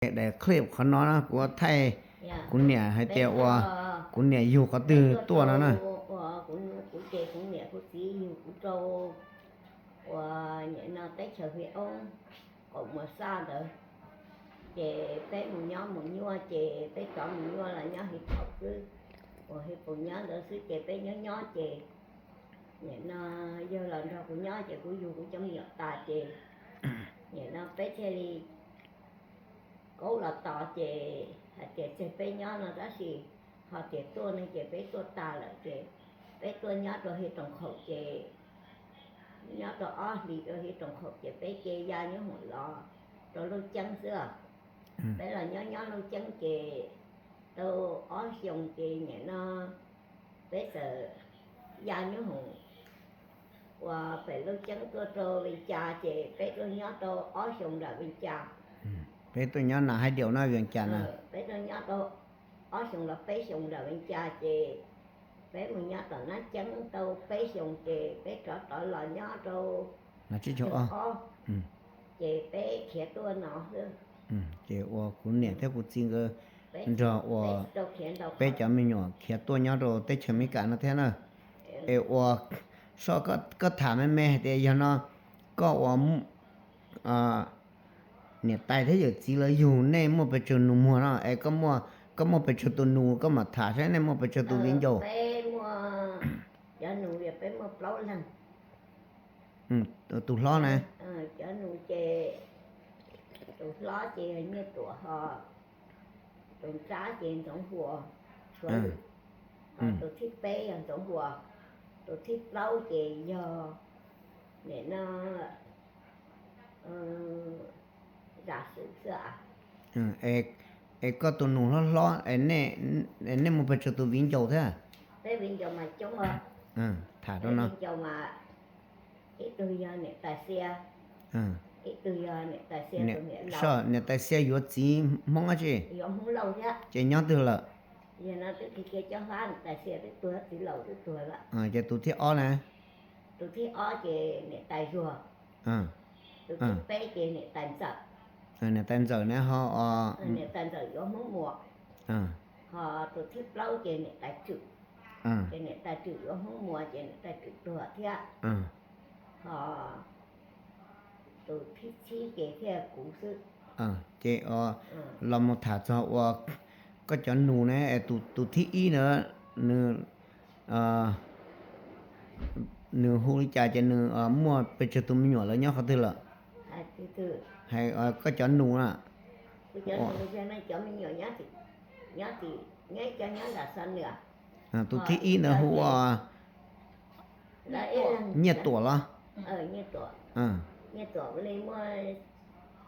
Daim clip qhov no na kuv thaij kuv niam hais tias uas kuv niam yug qhov twg tuaj no na. Kuv ces kuv niam kuv txiv yug kuv rau uas nim no teb chaws Hwj Oob, Qaum Muas Xaj ntawd. Ces peb mus nyob mus nyuaj ces peb rov mus nyuaj los nyob Hwj Thaum xwb, uas Hwj Paus nyob ntawd xwb ces peb nyob nyob ces nim no yawg los nrog kuv nyob ces kuv yug kuv cov me nyuam tas ces nim no peb thiaj li kaub los tos ces hais tias tseg peb nyob no tab sis ho tias tuaj ne ces peb tuaj tas lawm ces peb tuaj nyob rau Hwj Toom Khaum ces nyob rau ob hlis rau Hwj Toom Khaum ces peb cia ya nyob hoom los rau Looj Ceeb xwb os. Peb los nyob nyob Looj Ceeb ces tau ob xyoos ces nim no peb txawm ya nyob hoom uas pem Looj Ceeb tuaj rau Vees Cas ces peb tuaj nyob tau ob xyoos nram Vees Cas. Peb tuaj nyob nram hav diaum no Vees Cas na. Peb tuaj nyob tau ob xyoos los peb xyoos nram Vees Cas ces peb mus nyob tom Nab Ceeb tau peb xyoos ces peb rov rov los nyob rau no tsib caug ob, ces peb khiav tuaj no xwb. Ces uas kuv niam thiab kuv txiv nkawd nrog uas peb cov me nyuam khiav tuaj nyob rau teb chaws Amelikas no thiab na. Es uas Soj, koj tham me me hais tias yog no koj uas niam tais thiab yawm txiv lawv yug nej muaj pes tsawg nus muag no es koj muaj pes tsawg tus nus, koj mam tham saib nej muaj pes tsawg tus viv ncaus. Peb muaj, cov nus yog peb muaj plaub leeg. Tus hlob na? Cov nus ces tus hlob ces yog Nyiaj Tuam, ho tus nrab ces Ntxoov Huas, Suav Lwm, ho tus thib peb yog Ntxoov Huas, tus thib plaub ces yog nim no Zam Xwm xwb. Es koj tus nus hlob hlob, nej muaj pes tsawg tus viv ncaus thiab? Peb viv ncaus mas coob os. Tham rau no. Viv ncaus mas ib tug yog niam tais Xia, ib tug yog niam tais Xia tus niam laus. Niam tais Xia yuav txiv Hmoob dab tsi? Yuav Hmoob Lauj thiab. Ces nyob twg lawm? Yog no twb kiag cob fab, niam tais Xia twb tuag, txiv laus twb tuag lawm. Ces tus thib ob na? Tus thib ob ces niam tais Zuag. Tus thib peb ces niam tais Ntxawm. Niam tais Ntxawm na ho. Niam tais Ntxawm yuav Hmoob Muas. Ho tus thib plaub ces niam tais Tswm. Ces niam tais Tswm yuav Hmoob Muas ces niam tais Tswm tuag thiab. Ho tus thib tsib ces thiaj kuv xwb. Ces los mus tham txog uas koj cov nus ne, tus thib ib na, nws nws hu li cas ces nws muaj pes tsawg tus me nyuam lawv nyob qhov twg lawm? Koj cov nus na. Cov me nyuam nyob tim, nyob tim, nyob ib co nyob nram Xa Nwam. Tus thib ib ntawd hu ua Nyiaj Tuam los?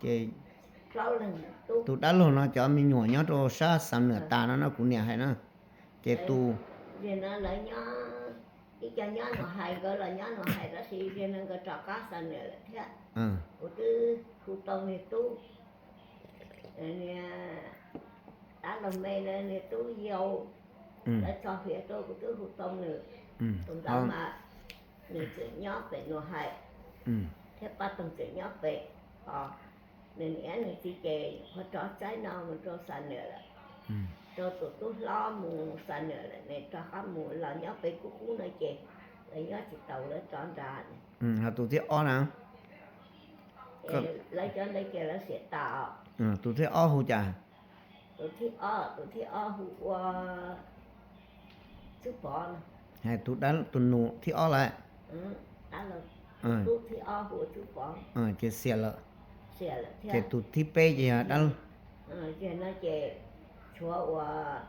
Ces tus dab laug no cov me nyuam nyob rau sab Xa Nwam tas no no kuv niam hais na. Ces tus Ziag no lawv nyob, ib co nyob Nuam Hais, nkawd los nyob Nuam Hais tab sis Ziag no nkawd rov qab Xa Nwam lawm thiab. Kuv twb hu tau niag tub, niag dab laug me na, niag tub yau, lawv tso hliav rau kuv twb hu tau nws. Tus ntawd mas nws tseem nyob pem Nuam Hais thiab Paj Toog tseem nyob pem. Nws niam nws txiv ces nyuam qhuav rov tsaib no mus rau Xa Nwam lawm, rau tus tub hlob mus Xa Nwam lawm, nws rov qab mus los nyob pem Kub Kub no ces lawv nyob tsis taus lawv rov nrad. Ho tus thib ob na? Lawv cov ntawd ces lawv xiam tas. Tus thib ob hu cas? Tus thib ob, tus thib ob hu ua Tswb Pov no. Tus nus thib ob lawm. Tub thib ob hu ua Tswb Pov. Ces xiam lawm. Ces tus thib peb ces yog dab laug. Yog no ces tshuav uas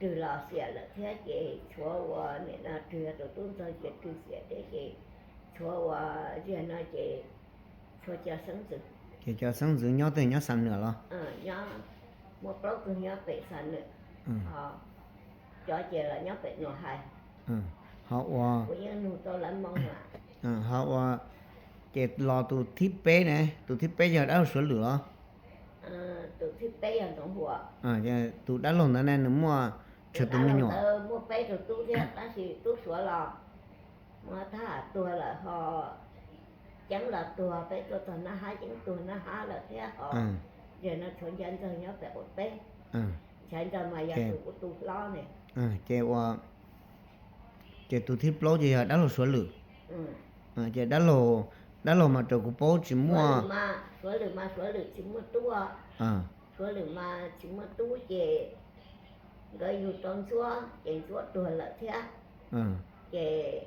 Rwg los xiam lawm thiab ces tshuav uas nim no Rwg tus tub ntxawg ces Rwg xiam thiab ces tshuav uas Ziag no ces tshuav cov xeeb ntxwv. Ces cov xeeb ntxwv nyob twg, nyob Xa Nwam los? Nyob, muaj plaub tug nyob pem Xa Nwam, cov ces los nyob pem Nuam Hais. Ho ua, kuv yeej nug tau lawv moo lawm. Ho ua, ces los tus thib peb ne, tus thib peb yog dab laug Suav Lwm los? Tus thib peb yog Ntxoov Huas. Tus dab laug ntawd ne nws muaj tsawg tus me nyuam? Ntawd muaj peb tug tub thiab tab sis tub Suav los muab thab ham tuag lawm ho Ceeb los tuag, peb tuaj txog Nab Hab Ceeb tuag Nab Hab lawm thiab ho Ntawm no tshuav Nchaiv Ntxawg nyob pem qaum teb. Nchaiv Ntxawg mas yog tus kuv tu hlob ne. Ces ua, ces tus thib plaub ces yog dab laug Suav Lwm. Ces dab laug, dab laug mas raws kuv paub tsis muaj. Suav Lwm mas Suav Lwm tsis muaj tub. Suav Lwm mas tsis muaj tub ces nkawd yug tau Ntxuab ces Ntxuab tuag lawm thiab. Ces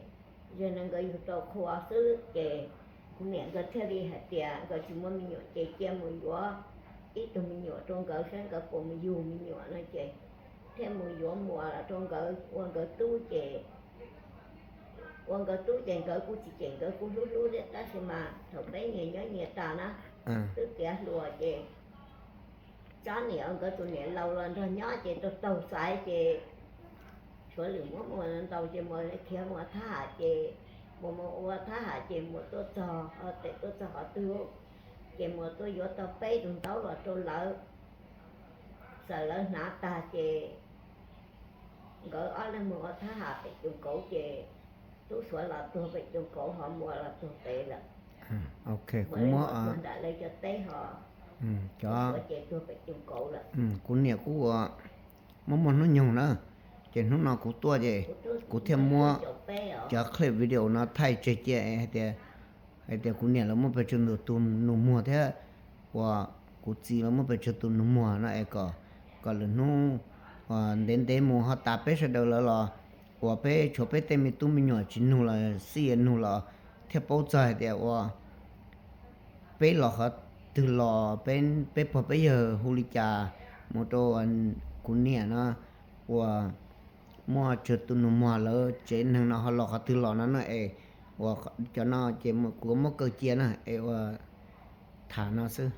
yog no nkawd yug tau qhua xwb ces kuv niam nkawd thiaj li hais tias nkawd tsis muaj me nyuam ces cia mus yuav ib tug me nyuam rau nkawd saib nkawd puas mus yug me nyuam no ces thiaj mus yuav muas los rau nkawd ua nkawd tub ces ua nkawd tub ces nkawd kuj tsis cem, nkawd kuj hlub hlub thiab tab sis mas thaum peb nyias nyob nyias tas na, twb tiav hluas ces tsob niam nkawd tus niam laus los nrog nyob ces tau taug xaiv ces Suav Lwm muab muas ntaus ces muas khiav mus thab ham ces muas mus ua thab ham ces muas tuaj txog tes tuaj txog qhov twg ces muas tuaj yuav tau peb tus ntaub los rau lawv, txawm lawv hnav tag ces nkawd ob leeg mus ua thab ham pem coom kauv ces tub Suav los tuag pem coom kauv ho muas los tuag pem lawm. Kuv muab tuag nram lawv cov teb ho cov Suav ces tuag pem coom kauv lawm. Kuv niam kuj ua muaj muaj hnub nyoog na, ces hnub no kuv tuaj ces kuv thiaj muab cov clip video no thaij tseg cia hais tias, hais tias kuv niam lawv muaj pes tsawg tus nus muag thiab uas kuv txiv lawv muaj pes tsawg tus nus muag no es kom, kom lwm hnub ntev ntev mus ho tas peb sawv daws lawv los uas peb tshuav peb tej me tub me nyuam tsis nug los xij nug los thiaj paub txog hais tias uas peb los qhov twg los, peb pog peb yawg hu li cas, mus rau kuv niam no uas muaj tsawg tus nus muag lawv tsev neeg no ho los qhov twg los no na es uas cov no ces kuv muab kaw cia na es uas tham no xwb.